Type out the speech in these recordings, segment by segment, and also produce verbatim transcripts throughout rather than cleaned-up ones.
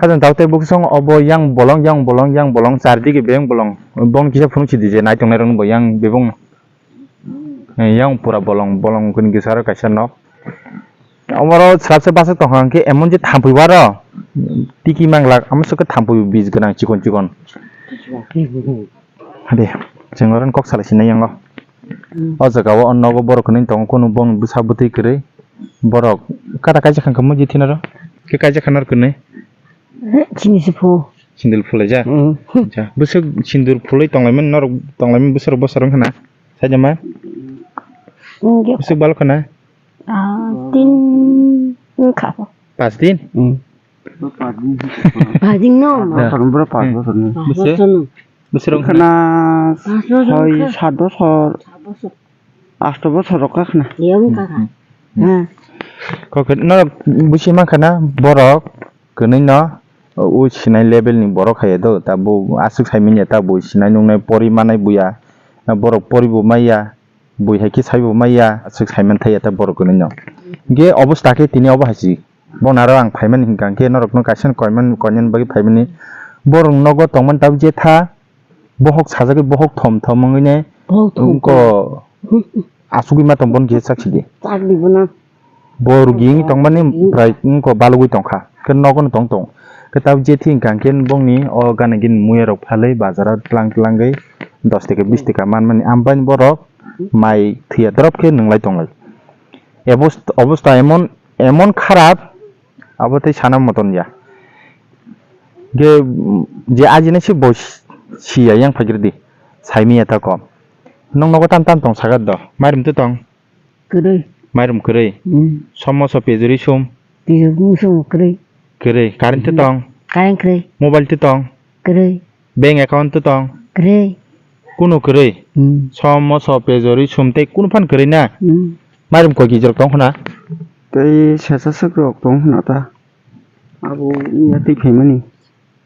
Hajang tao tei buksong obo yang bolong, yang bolong, yang bolong, char digi beng bolong. Bong kisa phunuk si di je nai tongnai rok bo yang bebong. Eh, yang pura bolong, bolong kuni kisa aro kaisa nok. Omoro slabsa basa tongkha hwnkhe emon je thampui waro tiki manglak, amo sokhe thampui bij gwnang chikon chikon. Hade, chwng oro kok salai sinai yango. O jaga o, o nogo borok hwnwi tongo, kunu bong bwsa bwtwi kwrwi. Borok kata kaijak kha, muitu thinaro. Khe kaijak kha nor kwnwi. Chini se phu. Sindil phulaijak? Mm. Acha. Bwswk sindur phulwi tonglaimani norok, tonglaimani bwswk bwswk wngkha na? Saida ma? Bwswk balo khana? Ah, tin wngkha. Pas din? Mm. Pas din no. Bosor, bro, pas bosor ni. Pas bosor no. Bwswk wngkha na? Pas bosor soi, wngkha. Sat bosor. Sat bosor. Asto bosor rok wngkha na. Iya wngkha. Hmm. Kokhe norok busi mankha na borok kwnwi no o sinai level ni borok hai do ta bo aswk sai manya ta bo sinai nungnai pori manai buya borok pori bo maya bui hai khe sai bo maya aswk sai man thai ya ta borok kwnwi no. Ge obosta khe tini obo hai si. Bono aro ang phaimani hwnkha khe norokno kaisa koiman koinani bagwi phaimani. Borok nogo tongmani tabuk je tha, bohok sajagwi bohok thom thom wngwi ne. Bohok thom wngko thom. Asugwi ma tong bono kisa chak sidi. Chak di bono. Bo rugi wngwi tongmani prai wngko balugwi tongkha. Khe nogono tong tong. Khe tabuk je thi hwnkha khe bongni o gana gini muya rok phalwi bazaro tlang tlangwi dos taka bis taka manmani. Ambai borok mai thwiya drop khe nwnglai tonglai. Ebos-, obosta emon, emon kharap, abo tei sana moton ya. Ge, mm, je ajinai se bo si-, siya yang phaikre di, saimiya ta kom. Nong nogo tam tam tong sagat do, mairum tu tong? Kwrwi. Mairum kwrwi? Mm. Somo so pejori sum? Pejori sum kwrwi. Kwrwi, current tu tong? Current kwrwi. Mobile tu tong? Kwrwi. Bank account to tong? Kwrwi. Kunu kwrwi? Hmm. Som, moso, pejori, sum tei kunu phan kwrwi na? Hmm. Mairum koi kejrok tong khna? Tei sesa swk rok tong khna ta. Abo miya twi phaimani.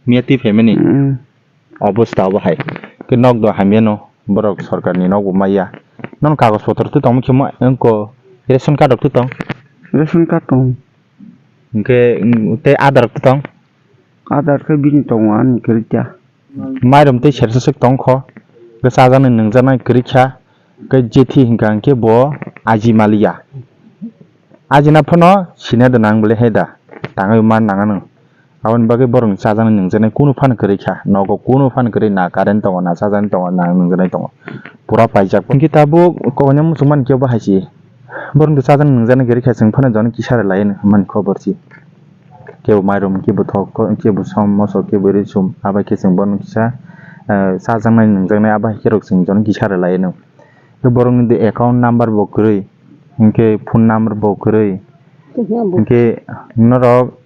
Miya twi phaimani? Hmm. Obosta obo hai. Khe nok do hamya no. Borok sorkar ni nok bo maya. Non kagoj potro twi tong khe mo, wngko ration card rok twi tong? Ration card tong. Hwnkhe, mm, tei Aadhaar rok twi tong? Aadhaar khe bini tongo, ani kwrwi kha. Mairum tei sersa swk tong kho, khe chajaknai nungjaknai kwrwi kha, khe jethi hwnkha hwnkhe bo aji maliya. Ajina phano sina da nang bole he da, tangwi man nang anw. Aboni bagwi borokni chajaknai nungjaknai kunu phano kwrwi kha, nogo kunu phano kwrwi na current tongo, na chajaknai tongo, na nungjaknai tongo, pura paijak. Hwnkhe tabuk koina muchungmani khe bo hai se. Borok no chajaknai nungjaknai kwrwi kha, chwng phano jono kisa rwlai anw hwnmani khobor se. Kebo mairum, kebo thok, kebo som, moso, kebo risum, abai khe chwng bono kisa, eh, chajaknai nungjaknai abai khe rok chwng jono kisa rwlai anw. Khe borokni de account number bo kwrwi, hinkhe phone number bo kwrwi, hinkhe norok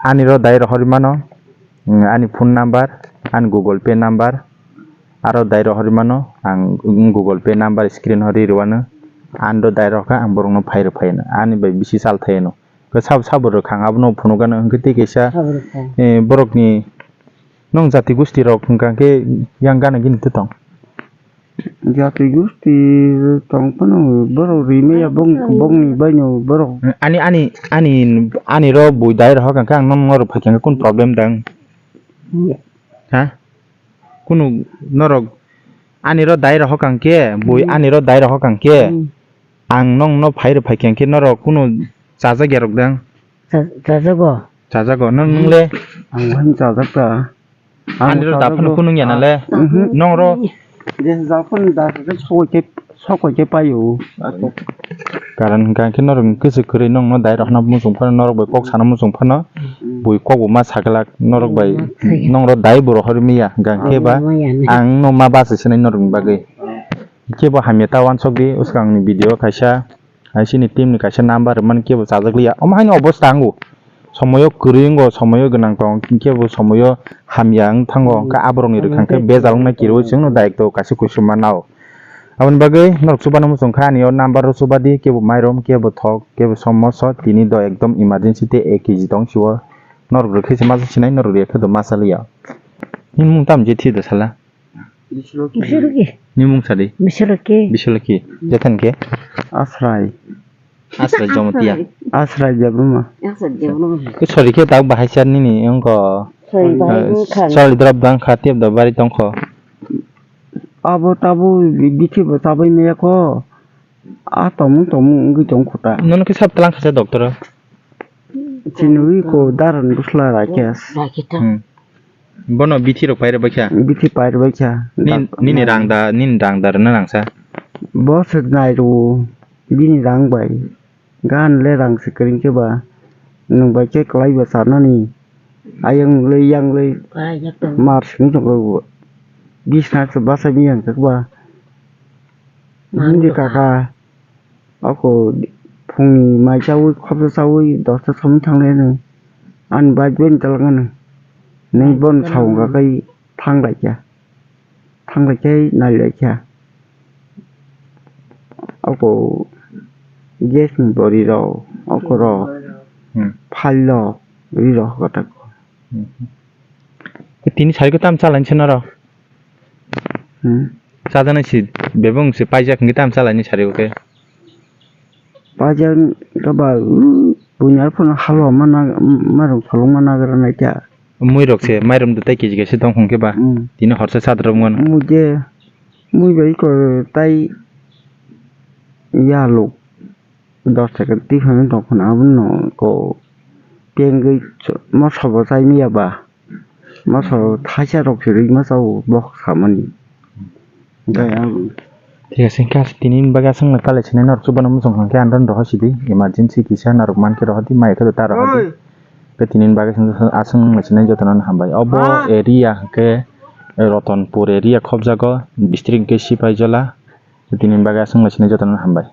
ani ro dai rohorwi mano, ani phone number, ani Google Pay number, aro dai rohorwi mano, ang Google Pay number screen o ri rwano, ani ro dai rohorkha ang borokno phai rwphai anw, ani bai bisi chal thai anw. Khe sabo sabo rwkha ang abono phunukgano, hinkhe tei kaisa, sabo rwkha. Eh, borokni nwng jati gosti rok hwnkha khe yang gana gini tong? Jati gosti tong phano borok rimaya bong-, bongni baino borok. Ani, ani, ani, ani ro bui dai rohorkha khe ang nokno rwphai kha khe kunu problem dang? Hmm. Ha? Kunu norok ani ro dai rohorkha khe, bui hmm. Ani ro dai rohorkha khe, hmm. Ang nokno phai rwphai kha khe norok kunu chajak ya rok dang? Cha-, chajago. Chajago. Nang, hmm. Nung le? Ang wahini chajak ta. Ani ro da phano kunung ya na le. Mhm. Nong ro. Je da phano da ke sokoi ke, sokoi ke payo. Karon hwnkha khe norok ni kwchwk kwrwi nong no dai rok no muchung phano norok bai kok sana muchung phano bui kok bo ma saglak norok bai nong ro dai bo rohor miya hwnkha khe ba ang no ma basa sinai norok ni bagwi. Khe bo hamya ta wansok di, swkang ni video kaisa. Hai chini team ni kaisa number rwmani kebo chajak liya. Omo haino obo tango. Somoyo kwrwi wngo, somoyo gwnang tongo, kebo somoyo hamya wng thango. Hwnkhe aborokni rwkha khe bejal wngnai kirwi chwngno direct o kaisa kuchuma nao. Aboni bagwi norok chubano muchung kha ani o number o chuba di, kebo mairum, kebo thok, kebo somoso, tini do ekdom emergency tei ek kg tong sio. Norok rwkhe se masa sinai, norok rwya khe do masa liya. Nini mung tamo je thwi da sala? Bisoloki. Bisoloki. Ni mung sadi? Bisoloki. Bisoloki. Jathan ke? Asrai. Asra Jamatia. Asra Jabuma. Asra Jabuma. Ke sori ke tak bahai sar nini ongko. Sori bahai Eh, wngkha. Sori drop dang kha tep do bari tongkho. Abo tabo bithi bo tabui maya ko. A tomung tomung wngwi tong khuta. Nono ke sab tlang kha sa doctor. Chinwi ko daran busla rakes. Raketa. Hmm. Bono bithi rok paira baikha. Bithi paira baikha. Nin-, Dak-, nini nai. Rang da, nini rang da rwna nangsa. Bo se nai rwo, bini rang bai. Gan le rang se kring khe ba. Nwng bai khe kwlai ba sanani. Ayang le yang le. Mar sing tong khe bo. Bisna se basa mi yang khe ba. Hindi kaka. Ako phungni mai chawi khopsa chawi dosta somni thanglai nw. Ani bike bai talak nw. Nai bon saung kakai thanglai kha. Thanglai khe nailai kha. Ako gas ni bori rok, ako rok, Hmm. Phal rok, ri rok kotak. Hmm. Tini sari ko tam chalai se noro. Hmm. Chajana si bebong si paijak hingke tam chalai ni sari ko ke. Paijak ka ba, uh, bunyar phano halwa mana, marung salong mana gara nai ta. Mui rok se, mairum de tai kiji kaisa tong hong ke ba. Hmm. Tini horsa sadra mano. Mui je, mui bai ko tai yaluk. Dos taka twi phano tong phano abono ko pengwi moso bo chai manya ba. Moso thaisa rok se rwi ma chao bok samani. Hwnkhe ang Thik ase, hwnkhe tini bagwi aswk no kale sinai norok chubaino muchung hwnkhe ang doho sidi emergency kisa norok mankhe rohordi mai khe ta rohordi. Oi. Hwnkhe tini bagwi aswk no sinai jotono hambai. Obo Ha? Area hwnkhe Ratanpur area khobjago, district hwnkhe Sipaijala. Tini bagwi aswk no sinai jotono hambai.